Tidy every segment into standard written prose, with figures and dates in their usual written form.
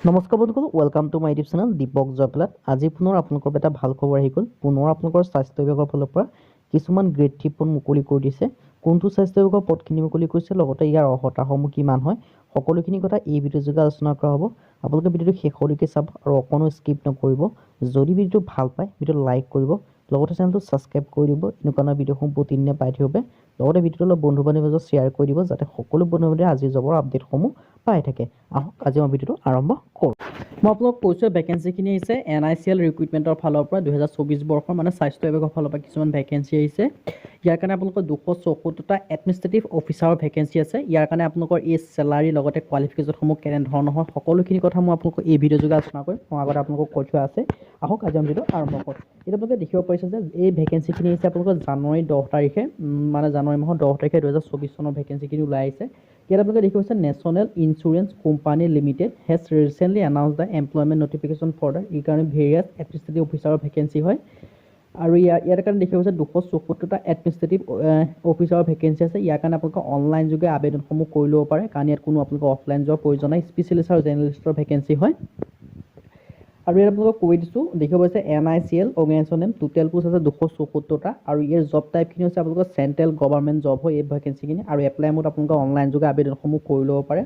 নমস্কাৰ বন্ধুসকল, welcome to my YouTube channel Dipak জয়পালাত। আজি পুনৰ আপোনালোকৰ বাবে এটা ভাল খবৰ আহি গ'ল। পুনৰ আপোনালোকৰ স্বাস্থ্য বিভাগৰ ফালৰ পৰা কিছুমান গ্ৰেড থ্ৰী পদ মুকলি কৰি দিছে। কোনটো স্বাস্থ্য বিভাগৰ পদখিনি মুকলি কৰিছে, লগতে ইয়াৰ অৰ্হতাসমূহ কিমান হয়, সকলোখিনি কথা এই ভিডিঅ'ৰ যোগে আলোচনা কৰা হ'ব। আপোনালোকে ভিডিঅ'টো শেষলৈকে চাব আৰু অকণো স্কিপ নকৰিব। যদি ভিডিঅ'টো ভাল পায়, ভিডিঅ'টো লাইক কৰিব, লগতে চেনেলটো ছাবস্ক্ৰাইব কৰি দিব এনেকুৱা ধৰণৰ ভিডিঅ'সমূহ প্ৰতিদিনে পাই থাকিব। লগতে ভিডিঅ'টো অলপ বন্ধু বান্ধৱীৰ মাজত শ্বেয়াৰ কৰি দিব, যাতে সকলো বন্ধু বান্ধৱীয়ে আজিৰ জবৰ আপডেটসমূহ পাই থাকে। আহক, আজি মই ভিডিঅ'টো আৰম্ভ কৰোঁ। মই আপোনালোক কৈছোঁ, ভেকেঞ্চিখিনি আহিছে এনআইচিএল ৰিক্ৰুইটমেণ্টৰ ফালৰ পৰা। 2024 বৰ্ষৰ মানে স্বাস্থ্য বিভাগৰ ফালৰ পৰা কিছুমান ভেকেঞ্চি আহিছে। ইয়াৰ কাৰণে আপোনালোকৰ 274টা এডমিনিষ্ট্ৰেটিভ অফিচাৰৰ ভেকেঞ্চি আছে। ইয়াৰ কাৰণে আপোনালোকৰ এই চেলাৰী, লগতে কোৱালিফিকেশ্যনসমূহ কেনেধৰণৰ হয়, সকলোখিনি কথা মই আপোনালোকক এই ভিডিঅ' যোগে আলোচনা কৰিম। মই আগতে আপোনালোকক কৈ থোৱা আছে। আহক, আজি আমি ভিডিঅ' আৰম্ভ কৰোঁ। এতিয়া আপোনালোকে দেখিব পাৰিছে যে এই ভেকেঞ্চিখিনি আহিছে আপোনালোকৰ জানুৱাৰী 10 তাৰিখে, মানে জানুৱাৰী মাহৰ 10 তাৰিখে 2024 চনৰ ভেকেঞ্চিখিনি ওলাই আহিছে। ইয়াত আপোনালোকে দেখিব পাইছে, National Insurance Company Limited has recently announce the employment notification for the এই কাৰণে ভেৰিয়াছ এডমিনিষ্ট্ৰেটিভ অফিচাৰৰ ভেকেঞ্চি হয়। আৰু ইয়াৰ কাৰণে দেখিব পাইছে, 274টা এডমিনিষ্ট্ৰেটিভ অফিচাৰৰ ভেকেঞ্চি আছে। ইয়াৰ কাৰণে আপোনালোকে অনলাইন যোগে আবেদনসমূহ কৰি ল'ব পাৰে, কাৰণ ইয়াত কোনো আপোনালোকে অফলাইন যোৱাৰ প্ৰয়োজন নাই। স্পেচিয়েলিষ্ট আৰু জেনেৰেলিষ্টৰ ভেকেঞ্চি হয়। আৰু ইয়াত আপোনালোকক কৈ দিছোঁ, দেখিব পাইছে, NICL organisation name, total post আছে 274টা। আৰু ইয়াৰ জব টাইপখিনি হৈছে আপোনালোকৰ চেণ্ট্ৰেল গভৰ্ণমেণ্ট জব হয় এই ভেকেঞ্চিখিনি। আৰু এপ্লাই মোড আপোনালোকে অনলাইন যোগে আবেদনসমূহ কৰি ল'ব পাৰে।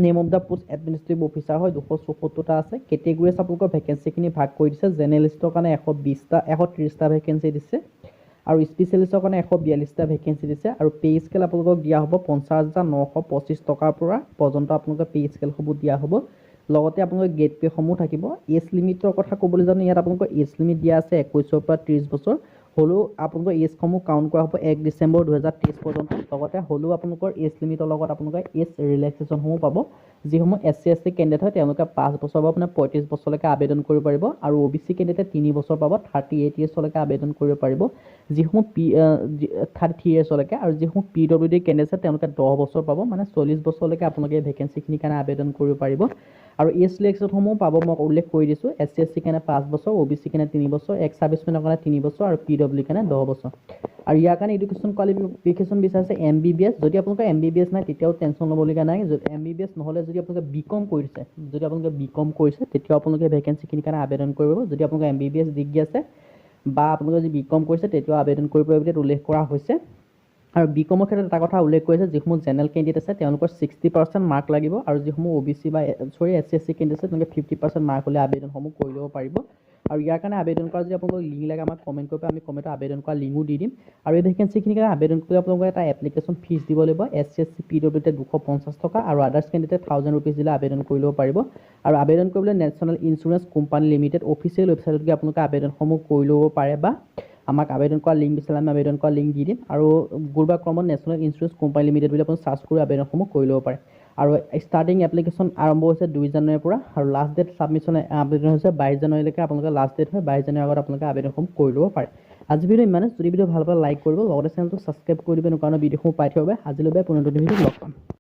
Name of the post administrative officer হয়, 274টা আছে। কেটেগৰীজ আপোনালোকৰ ভেকেঞ্চিখিনি ভাগ কৰি দিছে। জেনেৰেলিষ্টৰ কাৰণে 120টা, 130টা ভেকেঞ্চি দিছে আৰু স্পেচিয়েলিষ্টৰ কাৰণে 142টা ভেকেঞ্চি দিছে। আৰু পে' স্কেল আপোনালোকক দিয়া হ'ব 50,925 টকাৰ পৰা পৰ্যন্ত আপোনালোকৰ পে' স্কেলসমূহ দিয়া হ'ব। লগতে আপোনালোকৰ গ্ৰেড পে'সমূহ থাকিব। এজ লিমিটৰ কথা ক'বলৈ যাওঁ, ইয়াত আপোনালোকৰ এজ লিমিট দিয়া আছে 21ৰ পৰা 30 বছৰ। হ'লেও আপোনালোকৰ এজসমূহ কাউণ্ট কৰা হ'ব 1 ডিচেম্বৰ 2023 পৰ্যন্ত। লগতে হ'লেও আপোনালোকৰ এজ লিমিটৰ লগত আপোনালোকে এজ ৰিলেক্সেশ্যনসমূহ পাব। যিসমূহ S C, S T candidate হয়, তেওঁলোকে 5 বছৰ বা আপোনাৰ 35 বছৰলৈকে আবেদন কৰিব পাৰিব। আৰু অ' বি চি কেণ্ডিডেটে 3 বছৰ পাব, 38 ইয়েৰ্ছলৈকে আবেদন কৰিব পাৰিব। যিসমূহ পি 33 ইয়েৰ্ছলৈকে। আৰু যিসমূহ পি ডব্লিউ ডি কেণ্ডিডেট আছে, তেওঁলোকে 10 বছৰ পাব, মানে 40 বছৰলৈকে আপোনালোকে এই ভেকেঞ্চিখিনিৰ কাৰণে আবেদন কৰিব পাৰিব। আৰু এজ ৰিলেক্সেশ্যনসমূহ পাব, মই উল্লেখ কৰি দিছোঁ। এছ চি, এছ টিৰ কাৰণে 5 বছৰ, অ' বি চিৰ কাৰণে 3 বছৰ, এক্স ছাৰ্ভিচমেনৰ কাৰণে 3 বছৰ আৰু পি ডব্লিউ কাৰণে 10 বছৰ। আৰু ইয়াৰ কাৰণে এডুকেশ্যন কোৱালিফিকেশ্যন বিচাৰিছে এম বি বি এছ। যদি আপোনালোকৰ এম বি বি এছ নাই, তেতিয়াও টেনশ্যন ল'বলগীয়া নাই। এম বি বি এছ নহ'লে যদি আপোনালোকে বি কম কৰিছে, যদি আপোনালোকে বি কম কৰিছে, তেতিয়াও আপোনালোকে ভেকেঞ্চিখিনিৰ কাৰণে আবেদন কৰিব। যদি আপোনালোকৰ M B B S degree আছে বা আপোনালোকে যদি বি কম কৰিছে, তেতিয়াও আবেদন কৰিব পাৰিব বুলি উল্লেখ কৰা হৈছে। আৰু বি কমৰ ক্ষেত্ৰত এটা কথা উল্লেখ কৰিছে, যিসমূহ জেনেৰেল কেণ্ডিডেট আছে, তেওঁলোকৰ 60% মাৰ্ক লাগিব। আৰু যিসমূহ অ' বি চি বা চৰি S C, S T candidate আছে, তেওঁলোকে 50% মাৰ্ক হ'লে আবেদনসমূহ কৰি ল'ব পাৰিব। আৰু ইয়াৰ কাৰণে আবেদন কৰা যদি আপোনালোকক লিংক লাগে, আমাক কমেণ্ট কৰিব, আমি কমেণ্টত আবেদন কৰা লিংকো দি দিম। আৰু এই ভেকেঞ্চিখিনিৰ কাৰণে আবেদন কৰিবলৈ আপোনালোকে এটা এপ্লিকেশ্যন ফিজ দিব লাগিব। S C, S T, P ডব্লিউতে 250 টকা আৰু আদাৰ্ছ কেণ্ডিডেটে 1000 ৰুপিজ দিলে আবেদন কৰি ল'ব পাৰিব। আৰু আবেদন কৰিবলৈ national insurance company limited official ৱেবছাইটত গৈ আপোনালোকে আবেদনসমূহ কৰি ল'ব পাৰে বা আমাক আবেদন কৰা লিংক বিচাৰিলে আমি আবেদন কৰা লিংক দি দিম। আৰু গুগল বা ক্ৰমত নেশ্যনেল ইঞ্চুৰেঞ্চ কোম্পানী লিমিটেড বুলি আপুনি চাৰ্চ কৰি আবেদনসমূহ কৰি ল'ব পাৰে। আৰু ষ্টাৰ্টিং এপ্লিকেশ্যন আৰম্ভ হৈছে 2 জানুৱাৰীৰ পৰা আৰু লাষ্ট ডেট ছাবমিশ্যন আবেদন হৈছে 22 জানুৱাৰীলৈকে আপোনালোকে লাষ্ট ডেট হয়। 22 জানুৱাৰীৰ আগত আপোনালোকে আবেদনসমূহ কৰি ল'ব পাৰে। আজি ভিডিঅ' ইমানে। যদি ভিডিঅ' ভাল পায়, লাইক কৰিব, লগতে চেনেলটো ছাবস্ক্ৰাইব কৰি দিব এনেকুৱা ভিডিঅ'সমূহ পাই থাকিব। আজিলৈ বাই, পুনৰ নতুন ভিডিঅ' লগ পাম।